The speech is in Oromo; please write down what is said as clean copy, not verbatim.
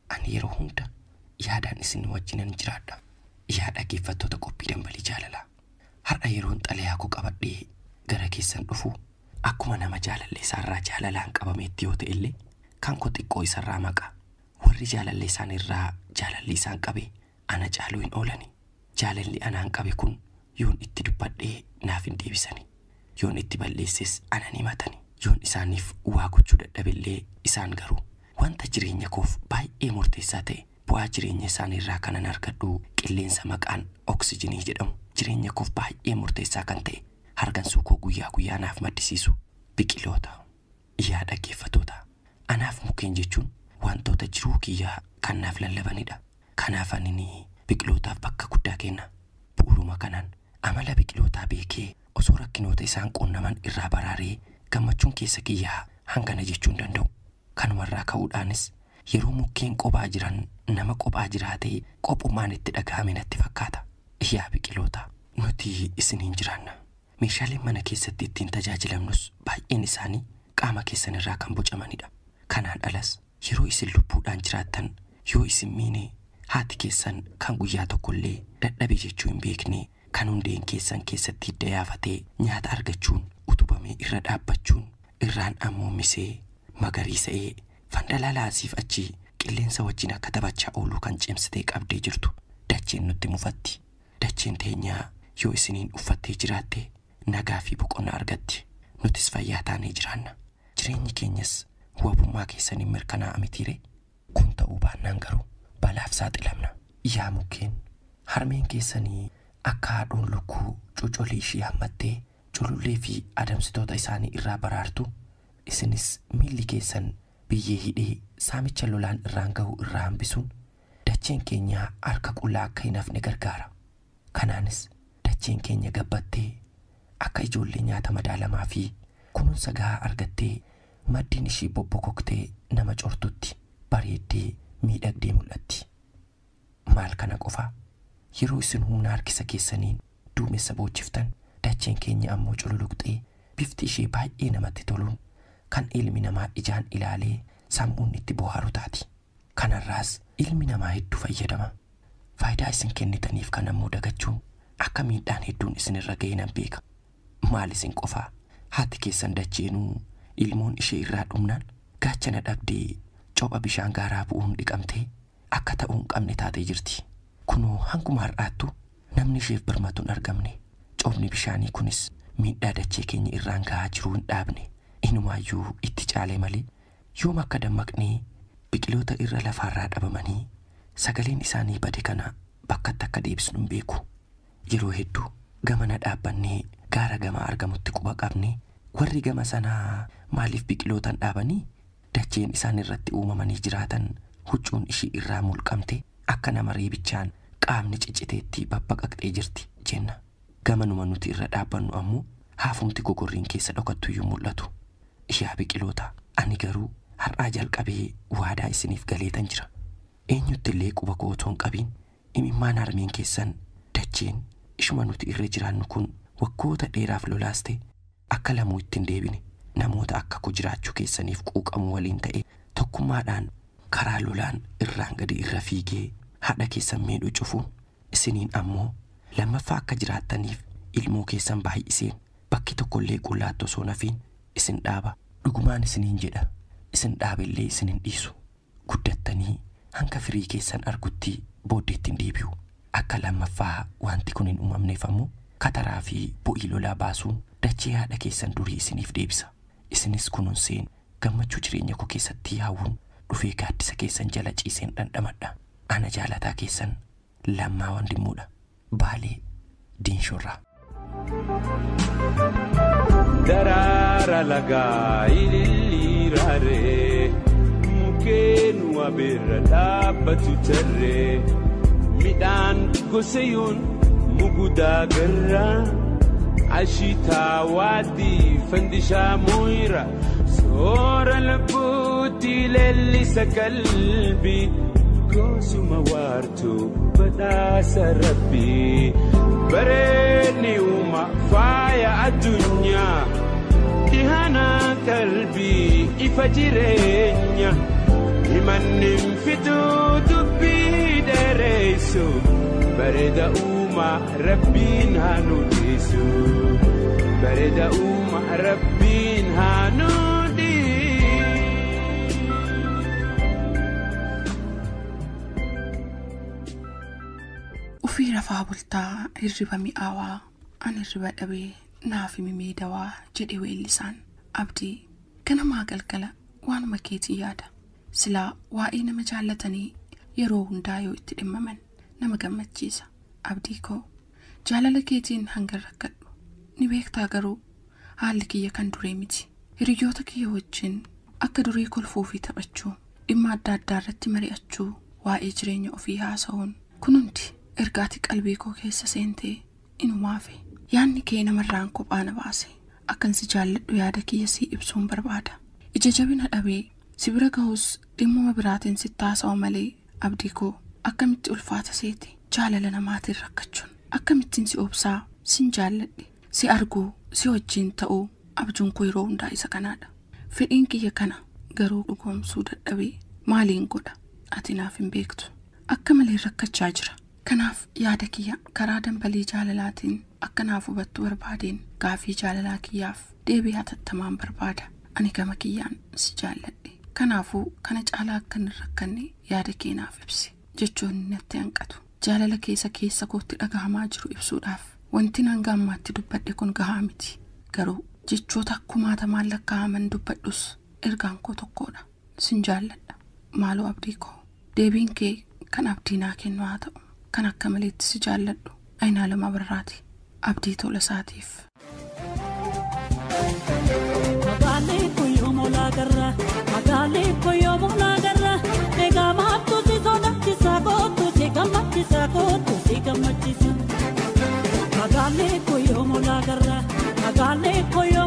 Ani yeroo hunda yaadaan isin wajjinan jiraadha. Yaa dhaggeeffattoota qophii dambalii jaalalaa. Har'a yeroon xalayaa koo qabadhee gara keessan dhufu akkuma nama jaalallee isaarraa jaalalaan qabameetti yoo ta'e illee kan koo xiqqoo isarraa maqa. Warri jaalallee isaan irraa jaalalli isaan qabe ana caaluu hin oolani. Jaalalli anaan qabe kun yoon itti dubbadhee naaf hin deebisani. Yoon itti balleesses anan himatani. Yoon isaaniif waa gochuu dadhabellee isaan garuu wanta jireenya koof baay'ee murteessaa ta'e bu'aa jireenya isaanii irraa kanan argadhu qilleensa maqaan oksijinii jedhamu jireenya koof baay'ee murteessaa kan ta'e hargansuu koo guyyaa guyyaa naaf maddisiisu biqiloota. Yaa dhaggeeffattoota, anaaf mukkeen jechuun wantoota jiruu kiyyaa kan naaf lallabanidha. Kanaaf ani biqilootaaf bakka guddaa kenna. Bu'uuruma kanaan amala biqilootaa beekee osoo rakkinoota isaan qunnaman irraa baraaree gammachuun keessa kiyyaa hangana jechuu hin danda'u. Kanumarraa ka'uudhaanis yeroo mukkeen qophaa jiran nama qophaa jiraatee qophummaan itti dhagahame natti fakkaata. Yaa biqiloota, nuti isiniin jiraanna. Meeshaaleen mana keessatti ittiin tajaajilamnus baay'een isaanii qaama keessan irraa kan bocamanidha. Kanaan alas yeroo isin lubbuudhaan jiraattan yoo isin miine haati keessan kan guyyaa tokkollee dadhabe jechuu hin beekne kan hundeen keessan keessatti hidda yaafatee nyaata argachuun utubamee irra dhaabbachuun irraan ammoo misee magariisa'ee fandalaalaasiif achi qilleensa wajjin akka taphachaa ooluu kan cimsitee qabdee jirtu dacheen nutti mufatti. Dacheen teenyaa yoo isiniin uffattee jiraatte nagaa fi boqonnaa argatti. Nutis fayyaa taanee jiraanna. Jireenyi keenyas wabummaa keessaniin mirkanaa'a mitiire. Kun ta'uu baannaan garuu balaaf saaxilamna. Yaa mukkeen, harmeen keessanii akka haadhoon lukkuu cocolii ishii hammattee culullee fi adamsitoota isaanii irraa baraartu, isinis miilli keessan biyyee hidhee saamicha lolaan irraan gahu irraa hambisuun dacheen keenya harka qullaa akka hin hafne gargaara. Kanaanis dacheen keenya gabbattee akka ijoollee nyaata madaalamaa fi kunuunsa gahaa argattee maddiin ishii bobbokoktee nama cortutti bareeddee miidhagdee mul'atti. Maal kana qofaa? Yeroo isin humna harkisa keessaniin duumessa boochiftan dacheen keenya ammoo cululuqxee bifti ishee baay'ee namatti toluun kan ilmi namaa ijaan ilaalee sammuun itti bohaaru taati. Kanarraas ilmi namaa hedduu fayyadama. Faayidaa isin kennitaniif kan ammoo dagachuun akka miidhaan hedduun isinirra ga'e nan beeka. Maal isin qofaa? Haati keessan dacheenuu ilmoon ishee irraa dhumnaan gaachana dhabdee copha bishaan gaaraa bu'uun dhiqamtee akka ta'uu hin qabne taatee jirti. Kunoo hanguma har'aattu namni isheef birmatu hin argamne. Cophni bishaanii kunis miidhaa dachee keenya irraan gahaa jiruu hin dhaabne. Inumaayyuu itti caalee malee yoom akka dammaqnee biqiloota irra lafaarraa dhabamanii sagaleen isaanii bade kana bakkatti akka deebisnu hin beeku. Yeroo hedduu gamana dhaabbannee gaara gama argamutti quba qabne warri gama sanaa maaliif biqilootaan dhaabanii dacheen isaan irratti uumamanii jiraatan huccuun ishii irraa mulqamte akka nama reebichaan qaamni cicciteetti babbaqaqxee jirti jenna. Gamanuma nuti irra dhaabbannu ammoo haafumti gogorriin keessa dhokattuyyuu mul'atu. Yaa biqiloota, ani garuu har'aa jalqabee waadaa isiniif galeetan jira. Eenyutti illee quba koo otoo hin qabiin imimmaan harmeen keessan dacheen ishuma nuti irra jiraannu kun waggoota dheeraaf lolaaste akka lamuu ittiin deebine namoota akka koo jiraachuu keessaniif quuqamu waliin ta'e tokkummaadhaan karaa lolaan irraan gadi irra fiigee haadha keessan miidhuu cufuun isiniin ammoo lammaffaa akka jiraattaniif ilmoo keessan baay'iseen bakki tokkollee qullaatti osoo nafiin isin dhaaba. Dhugumaan isiniin jedha, isin dhaabillee isin hin dhiisu. Guddattanii hanga firii keessan argutti booddeetti hin deebi'u. Akka lammaffaa wanti kun hin uumamneef ammoo kataraa fi bu'ii lolaa baasuun dachee haadha keessan durii isiniif deebisa. Isinis kunuunseen gammachuu jireenya koo keessatti hawwuun dhufee gaaddisa keessan jala ciiseen dhandhamadha. Ana jaalataa keessan Lammaa Wandimmuudha. Baalee Diinshorraa. Daraara lagaa ililliiraaree mukkeen wabeerra dhaabbatu tarree midhaan gosayoon mugudaa garraa ashiitaa waadii fandishaa mooyira soora lubbuutti leellisa qalbii gosuma waartuu badhaasa rabbii bareedni uuma faaya addunyaa dhihana qalbii ifa jireenya. Himanni fituu dubbii dheeressu bareeda uumaa rabbiin haa nu dhiisu. Bareeda uumaa rabbiin haa nu dhiisu. Ufii rafaa bultaa hirriba mi'aawaa an hirriba dhabee naaf himimee dawaa jedhe weellisaan. Abdii ganamaa galgala waanuma keetii yaada. Silaa waa'ee nama jaallatanii yeroo hundaa yoo itti dhimmaman nama gammachiisa. Abdii koo jaalala keetiin hanga rakkadhu ni beektaa, garuu haalli kiyya kan duree miti. Hiriyoota kiyya wajjin akka durii kolfuu fi taphachuu, dhimma adda addaa irratti mari'achuu, waa'ee jireenya ofii haasa'uun kun hundi ergaati qalbii koo keessa seentee inumaafe. Yaanni kee namarraan kophaa na baase. Akkan si jaalladhu yaada kiyya sii ibsuun barbaada. Ija jabina dhabee si bira ga'us dhimmuma biraatiin sitti haasa'u malee abdii koo akkamitti ulfaata seete jaalala namaatiin rakkachuun akkamittiin si obsaa sin jaalladhe si arguu si wajjin ta'uu abjuun koo yeroo hundaa isa kanaadha. Fedhiin kiyya kana garuu dhugoomsuu dadhabee maaliin godha ati naaf hin beektu. Akka malee rakkachaa jira. Kanaaf yaada kiyya karaa dambalii jaalalaatiin akka naaf hubattu barbaadeen gaafii jaalalaa kiyyaaf deebii hatattamaan barbaada. Ani gama kiyyaan si jaalladhe. Kanaafuu kana caalaa akka hin rakkanne yaada kee naaf ibsi jechoonni natti hanqatu. Jaalala keessa keessa kootti dhagahamaa jiru ibsuudhaaf wanti hanga ammaatti dubbadhe kun gahaa miti. Garuu jechoota kumaatamaan lakkaa'aman dubbadhus ergaan koo tokkodha. Sin jaalladha. Maaloo abdii koo deebiin kee kan abdii naa kennu haa ta'u. Kan akka maleetti si jaalladhu Ayinaalem Abarraati. Abdii tola isaatiif. Magaalli kuyyuu molaagarra magaalli kuyyuu molaagarra egaa maattu si sodaachisa kootu si gammachiisa kootu si gammachiisa. Magaalli kuyyuu molaagarra magaalli kuyyuu.